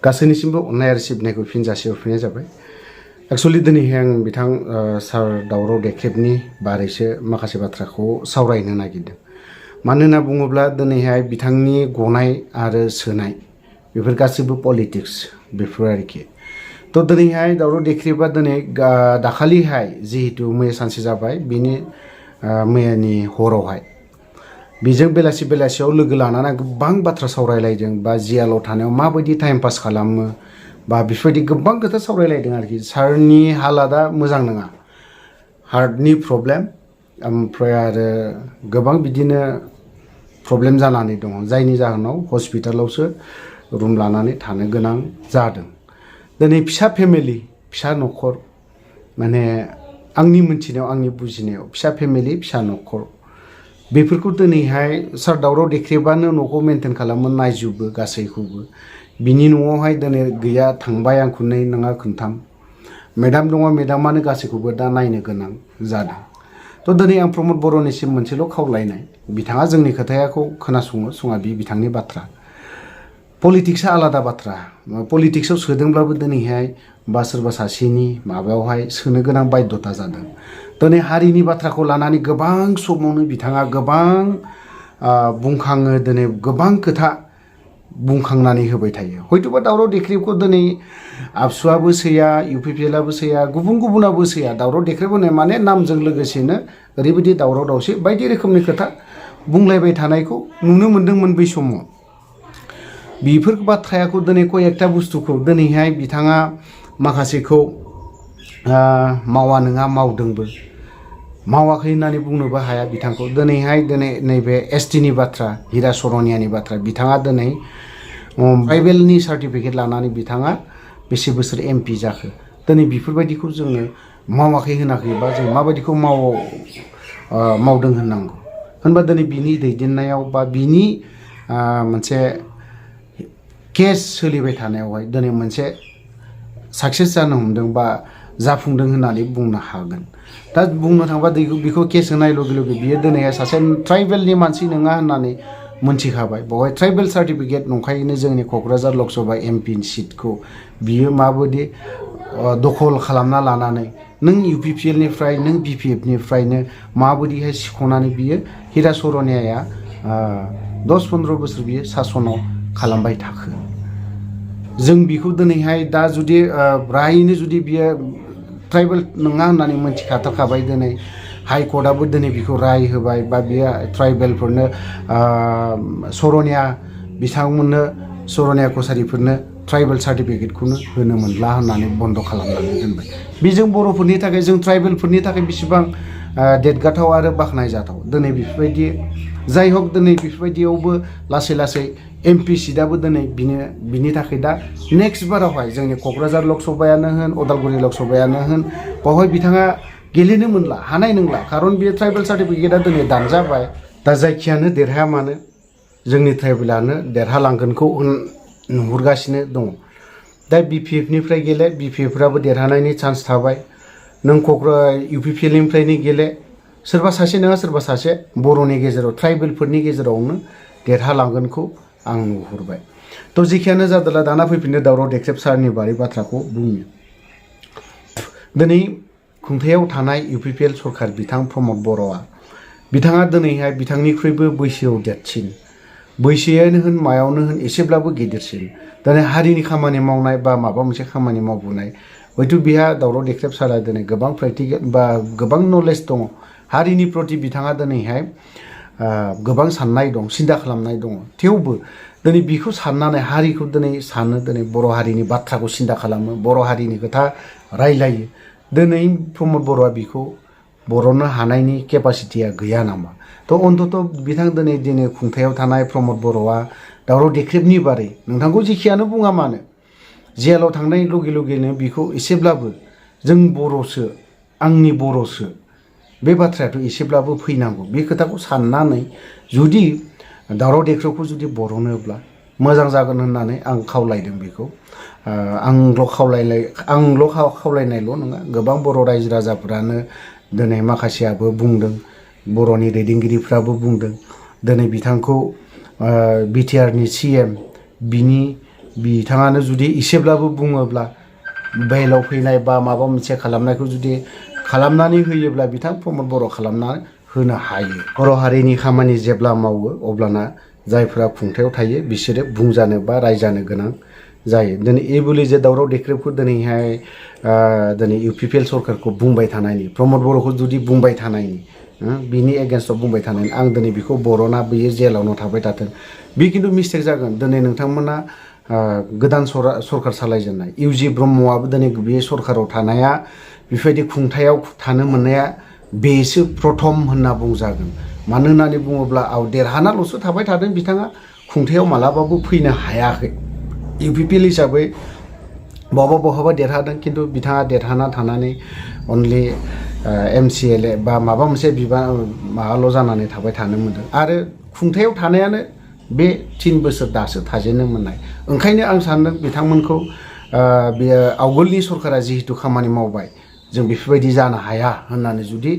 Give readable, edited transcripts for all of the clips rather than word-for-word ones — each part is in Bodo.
गासैनिसिमबो अननाय आरो सिबिनायखौ फिन जासिहरफिननाय जाबाय। एक्चुअलि दिनैहाय आं बिथां सार दावराव देख्रेबनि बारैसो माखासे बाथ्राखौ सावरायनो नागिरदों। मानो होनना बुङोब्ला दिनैहाय बिथांनि गनाय आरो सोनाय बेफोर गासैबो पलिटिक्स बेफोर आरोखि। थ' दिनैहाय दावराव देख्रेबा दिनै दाखालिहाय जिहेतु मैया सानसे जाबाय बिनि मैयानि हरावहाय बेजों बेलासियाव लोगो लानानै गोबां बाथ्रा सावरायलायदों बा जियालाव थानायाव माबायदि टाइम पास खालामो बा बेफोरबायदि गोबां खोथा सावरायलायदों आरोखि। सारनि हालादा मोजां नङा, हार्टनि प्रब्लेम, ओमफ्राय आरो गोबां बिदिनो प्रब्लेम जानानै दङ, जायनि जाहोनाव हस्पिटालावसो रुम लानानै थानो गोनां जादों। दिनै फिसा फेमिलि, फिसा न'खर, माने आंनि मोनथिनायाव आंनि बुजिनायाव फिसा फेमिलि फिसा न'खर बेफोरखौ दिनैहाय सार दावराव देख्रेबानो न'खौ मेनटेन खालामो, नायजोबो गासैखौबो। बिनि न'आवहाय दिनै गैया, थांबाय आं खननै नङा खोनथाम, मेडाम दङ, मेडामानो गासैखौबो दा नायनो गोनां जादों। थ' दिनै आं प्रमद बर'निसिम मोनसेल' खावलायनाय, बिथाङा जोंनि खोथाखौ खोनासङो सङा बे बिथांनि बाथ्रा। पलिटिक्सआ आलादा बाथ्रा, पलिटिक्सआव सोदोंब्लाबो दिनैहाय बा सोरबा सासेनि माबायावहाय सोनो गोनां बाध्यता जादों। दिनै हारिनि बाथ्राखौ लानानै गोबां समावनो बिथाङा गोबां बुंखाङो, दिनै गोबां खोथा बुंखांनानै होबाय थायो। हयथ'बा दावराव देख्रेबखौ दिनै आबसुआबो सैया, UPPLआबो सैया, गुबुनाबो सैया। दावराव देख्रेब होनाय माने नामजों लोगोसेनो ओरैबायदि दावराव दावसि बायदि रोखोमनि खोथा बुंलायबाय थानायखौ नुनो मोन्दोंमोन बै समाव। बेफोर बाथ्राखौ दिनै कयेकथा बुस्थुखौ दिनैहाय बिथाङा माखासेखौ मावा नङा मावदोंबो, मावाखै होननानै बुंनोबो हाया बिथांखौ। दिनैहाय नैबे STनि बाथ्रा, हिरा सरनियानि बाथ्रा, बिथाङा दिनै ट्राइबेलनि सार्टिफिकेट लानानै बिथाङा बेसे बोसोर MP जाखो। दिनै बेफोरबायदिखौ जोङो मावाखै होनाखैबा जों माबायदिखौ मावदों होननांगौ होनबा दिनै बिनि दैदेननायाव बा बिनि मोनसे केस सोलिबाय थानायावहाय दिनै मोनसे साक्सेस जानो हमदों बा जाफुंदों होननानै बुंनो हागोन। दा बुंनो थाङोबा बेखौ केस होनाय लगे लगे बियो दिनैहाय सासे ट्राइबेलनि मानसि नङा होननानै मोनथिखाबाय। बेवहाय ट्राइबेल सार्टिफिकेट नंखायैनो जोंनि क'क्राझार लकसभा MP सिटखौ बियो माबायदि दखल खालामना लानानै नों UPPLनिफ्राय नों BPFनिफ्रायनो माबायदिहाय सिख'नानै बियो हिरा सरनियाया 10-15 बोसोर बियो सासनाव खालामबाय थाखो। जों बेखौ दिनैहाय दा जुदि रायैनो जुदि बियो ट्राइबेल नङा होननानै मोनथिखाथारखाबाय, दिनै हाइकर्टआबो दिनै बेखौ राय होबाय बा बियो ट्राइबेलफोरनो सरनिया बिथांमोननो सरनिया कसारिफोरनो ट्राइबेल सार्टिफिकेटखौनो होनो मोनला होननानै बन्द' खालामनानै दोनबाय। बेजों बर'फोरनि थाखाय, जों ट्राइबेलफोरनि थाखाय बेसेबां देरगाथाव आरो बाख्नायजाथाव। दिनै बेफोरबायदि जाय हक दिनै बेफोरबायदियावबो लासै MP सिटआबो दिनै बिनि थाखाय दा नेक्स्ट बारावहाय जोंनि क'क्राझार लकसभायानो होन, उदालगुरि लकसभायानो होन, बावहाय बिथाङा गेलेनो मोनला, हानाय नंला। खारन बियो ट्राइबेल सार्टिफिकेटआ दिनै दानजाबाय। दा जायखियानो देरहाया मानो जोंनि ट्राइबेलानो देरहालांगोनखौ नुहुरगासिनो दङ। दा BPFनिफ्राय गेले, BPFफ्राबो देरहानायनि चान्स थाबाय। नों UPPLनिफ्रायनो गेले, सोरबा सासे नङा सोरबा सासे बर'नि गेजेराव ट्राइबेलफोरनि गेजेरावनो देरहालांगोनखौ आं नुहुरबाय। थ' जेखियानो जादोंला दाना फैफिननो दावराव देख्रेब सारनि बारै बाथ्राखौ बुंनो। दिनै खुंथायाव थानाय UPPL सरखार बिथां प्रमद बर'आ, बिथाङा दिनैहाय बिथांनिख्रुइबो बैसोआव देरसिन, बैसोआनो होन मायावनो होन एसेब्लाबो गिदिरसिन। दिनै हारिनि खामानि मावनाय बा माबा मोनसे खामानि मावबोनाय, हयथ' बिहा दावराव देख्रेब सारा दिनै गोबां प्रेक्टिकेल बा गोबां नलेज दङ। हारिनि प्रति बिथाङा दिनैहाय गोबां साननाय दं, सिन्था खालामनाय दङ। थेवबो दिनै बेखौ साननानै हारिखौ दिनै सानो, दिनै बर' हारिनि बाथ्राखौ सिन्था खालामो, बर' हारिनि खोथा रायलायो। दिनै प्रमद बर'आ बेखौ बर'नो हानायनि केपासिटिया गैया नामा? थ' अन्तत बिथां दिनै खुंथायाव थानाय प्रमद बर'आ दावराव देख्रेबनि बारै नोंथांखौ जेखियानो बुङा मानो, जेलाव थांनाय लगे लगेनो बेखौ एसेब्लाबो जों बर'सो, आंनि बर'सो, बे बाथ्रायाथ' एसेब्लाबो फैनांगौ। बे खोथाखौ साननानै जुदि दावराव देख्रेबखौ जुदि बर'नोब्ला मोजां जागोन होननानै आं खावलायदों बेखौ। आंल' खावलायनायल' नङा, गोबां बर' रायजो राजाफ्रानो दिनै माखासेयाबो बुंदों, बर'नि दैदेनगिरिफ्राबो बुंदों। दिनै बिथांखौ BTRनि CM बिनि बिथाङानो जुदि एसेब्लाबो बुङोब्ला बेलाव फैनाय बा माबा मोनसे खालामनायखौ जुदि खालामनानै होयोब्ला बिथां प्रमद बर' खालामना होनो हायो। बर' हारिनि खामानि जेब्ला मावो अब्लाना जायफोरा खुंथायाव थायो बिसोरो बुंजानो बा रायजानो गोनां जायो। दिनै एबुलि जे दावराव देख्रेबखौ दिनैहाय दिनै UPPL सरकारखौ बुंबाय थानायनि प्रमद बर'खौ जुदि बुंबाय थानायनि बिनि एगेन्स्टआव बुंबाय थानायनि आं दिनै बेखौ बर'ना बियो जेलावनो थाबाय थाथों बे खिन्थु मिस्टेक जागोन। दिनै नोंथांमोना गोदान सरकार सालायजेननाय इउजि ब्रह्मआबो दिनै बे सरकाराव थानाया बेफोरबायदि खुंथायाव थानो मोननाया बेसो प्रथम होनना बुंजागोन। मानो होननानै बुङोब्ला देरहानाल'सो थाबाय थादों बिथाङा खुंथायाव मालाबाबो फैनो हायाखै। UPPL हिसाबै बहाबा देरहादों खिन्थु बिथाङा देरहाना थानानै अनलि MCLA बा माबा मोनसे बिबान माबाल' जानानै थाबाय थानो मोनदों आरो खुंथायाव थानायानो बे 3 बोसोर दासो थाजेननो मोननाय। ओंखायनो आं सानदों बिथांमोनखौ बेयो आवगोलनि सरकारा जिहेतु खामानि मावबाय जों बेफोरबायदि जानो हाया होननानै जुदि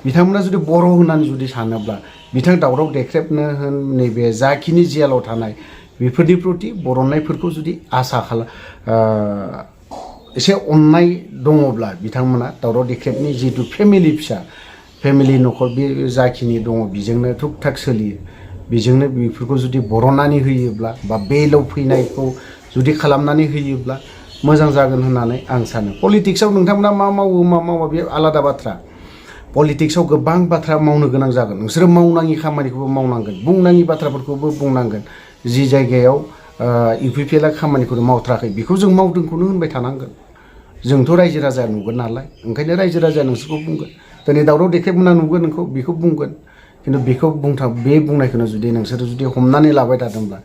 बिथांमोना जुदि बर' होननानै जुदि सानोब्ला बिथां दावराव देख्रेबनो होन नैबे जाखिनि जेलाव थानाय बेफोरनि प्रति बरननायफोरखौ जुदि आसा एसे अननाय दङब्ला बिथांमोना दावराव देख्रेबनि जिहेतु फेमिलि न'खर बे जाखिनि दङ बेजोंनो थुक थाक सोलियो बेजोंनो बेफोरखौ जुदि बरननानै होयोब्ला बा बेलाव फैनायखौ जुदि खालामनानै होयोब्ला मोजां जागोन होननानै आं सानो। पलिटिक्सआव नोंथांमोना मा मावो मा मावा बे आलादा बाथ्रा। पलिटिक्सआव गोबां बाथ्रा मावनो गोनां जागोन। नोंसोरो मावनाङि खामानिखौबो मावनांगोन, बुंनाङि बाथ्राफोरखौबो बुंनांगोन। जि जायगायाव UPPLआ खामानिखौनो मावथाराखै बेखौ जों मावदोंखौनो होनबाय थानांगोन। जोंथ' रायजो राजा नुगोन नालाय ओंखायनो रायजो राजाया नोंसोरखौ बुंगोन। दिनै दावराव देख्रेबमोना नुगोन नोंखौ बेखौ बुंगोन खिन्थु बेखौ बे बुंनायखौनो जुदि नोंसोरो जुदि हमनानै लाबाय थादोंब्ला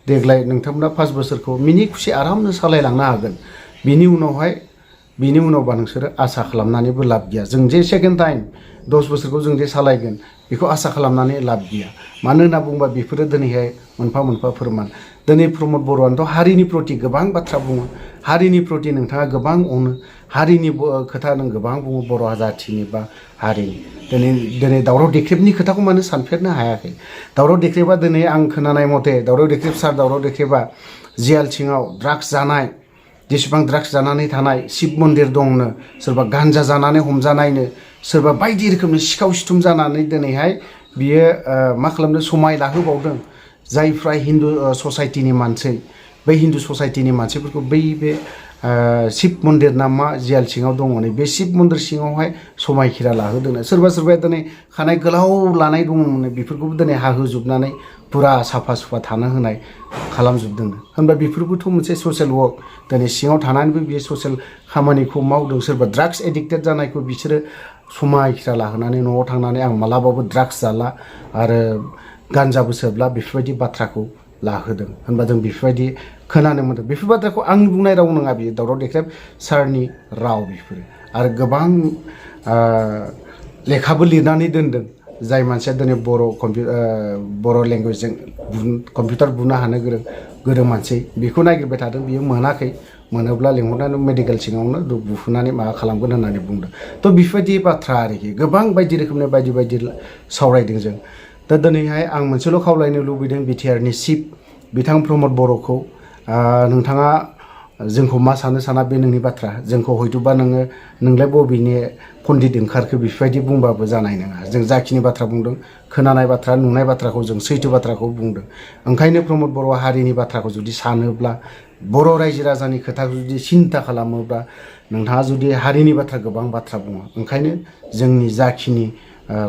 देग्लाय नोंथांमोना 5 बोसोरखौ मिनि खुसि आरामनो सालायलांनो हागोन। बिनि उनावबा नोंसोरो आसा खालामनानैबो लाब गैया। जों जे सेकेन्ड टाइम 10 बोसोरखौ जों जे सालायगोन बेखौ आसा खालामनानै लाब गैया। मानो होनना बुङोबा बेफोरो दिनैहाय मोनफा फोरमान। दिनै प्रमद बर'आनोथ' हारिनि प्रति गोबां बाथ्रा बुङो, हारिनि प्रति नोंथाङा गोबां अनो, हारिनि खोथा नों गोबां बुङो बर' जाथिनि बा हारिनि। दिनै दावराव देख्रेबनि खोथाखौ मानो सानफेरनो हायाखै? दावराव देख्रेबा दिनै आं खोनानाय मथे दावराव देख्रेबा जेल सिङाव ड्राग्स जानाय, जेसेबां ड्राग्स जानानै थानाय, शिब मन्दिर दंनो, सोरबा गान्जा जानानै हमजानायनो, सोरबा बायदि रोखोमनि सिखाव सिथुम जानानै दिनैहाय बियो मा खालामदों समाय लाहोबावदों। जायफ्रा हिन्दु ससाइटिनि मानसि बै हिन्दु ससाइटिनि मानसिफोरखौ बे शिब मन्दिर ना मा जेल सिङाव दङ नै बे शिब मन्दिर सिङावहाय समायखिरा लाहोदोंनो। सोरबाया दिनै खानाय गोलाव लानाय दङमोन बेफोरखौबो दिनै हाहोजोबनानै फुरा साफा सुफा थानो होनाय खालामजोबदोंनो। होनबा बेफोरबोथ' मोनसे ससियेल वर्क। दिनै सिङाव थानानैबो बियो ससियेल खामानिखौ मावदों। सोरबा ड्राग्स एडिक्टेड जानायखौ बिसोरो समायखिरा लाहोनानै न'आव थांनानै आं मालाबाबो ड्राग्स जाला आरो गान्जाबो सोबला बेफोरबायदि बाथ्राखौ लाहोदों। होनबा जों बेफोरबायदि खोनानो मोनदों। बेफोर बाथ्राखौ आंनि बुंनाय राव नङा, बियो दावराव देख्रेब सारनि राव बेफोरो। आरो गोबां लेखाबो लिरनानै दोनदों। जाय मानसिया दिनै बर' लेंगुवेजजों कम्पिउटार बुनो हानो गोरों मानसि बेखौ नागिरबाय थादों, बियो मोनाखै। मोनोब्ला लिंहरनानै मेडिकेल सिङावनो बुफुनानै माबा खालामगोन होननानै बुंदों। थ' बेफोरबायदि बाथ्रा आरोखि गोबां बायदि रोखोमनि बायदि सावरायदों जों। दा दिनैहाय आं मोनसेल' खावलायनो लुबैदों बिटिआरनि चिफ बिथां प्रमद बर'खौ, नोंथाङा जोंखौ मा साना बे नोंनि बाथ्रा। जोंखौ हयथ'बा नोंलाय बबेनि पन्डित ओंखारखो बेफोरबायदि बुंबाबो जानाय नङा। जों जाखिनि बाथ्रा बुंदों खोनानाय बाथ्रा नुनाय बाथ्राखौ जों सैथो बाथ्राखौ बुंदों। ओंखायनो प्रमद बर'आ हारिनि बाथ्राखौ जुदि सानोब्ला, बर' रायजो राजानि खोथाखौ जुदि सिन्था खालामोब्ला, नोंथाङा जुदि हारिनि बाथ्रा गोबां बाथ्रा बुङो। ओंखायनो जोंनि जाखिनि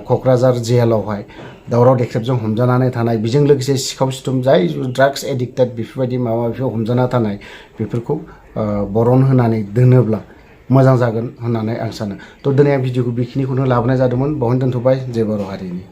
क'क्राझार जेलावहाय दावराव देख्रेबजों हमजानानै थानाय, बेजों लोगोसे सिखाव सिथुम जाय ड्राग्स एडिक्टेड बेफोरबायदि माबाफोर हमजाना थानाय बेफोरखौ बरन होनानै दोनोब्ला मोजां जागोन होननानै आं सानो। थ' दिनै आं भिडिअखौ बेखिनिखौनो लाबोनाय जादोंमोन। बावनो दोनथ'बाय। जय बर' हारिनि।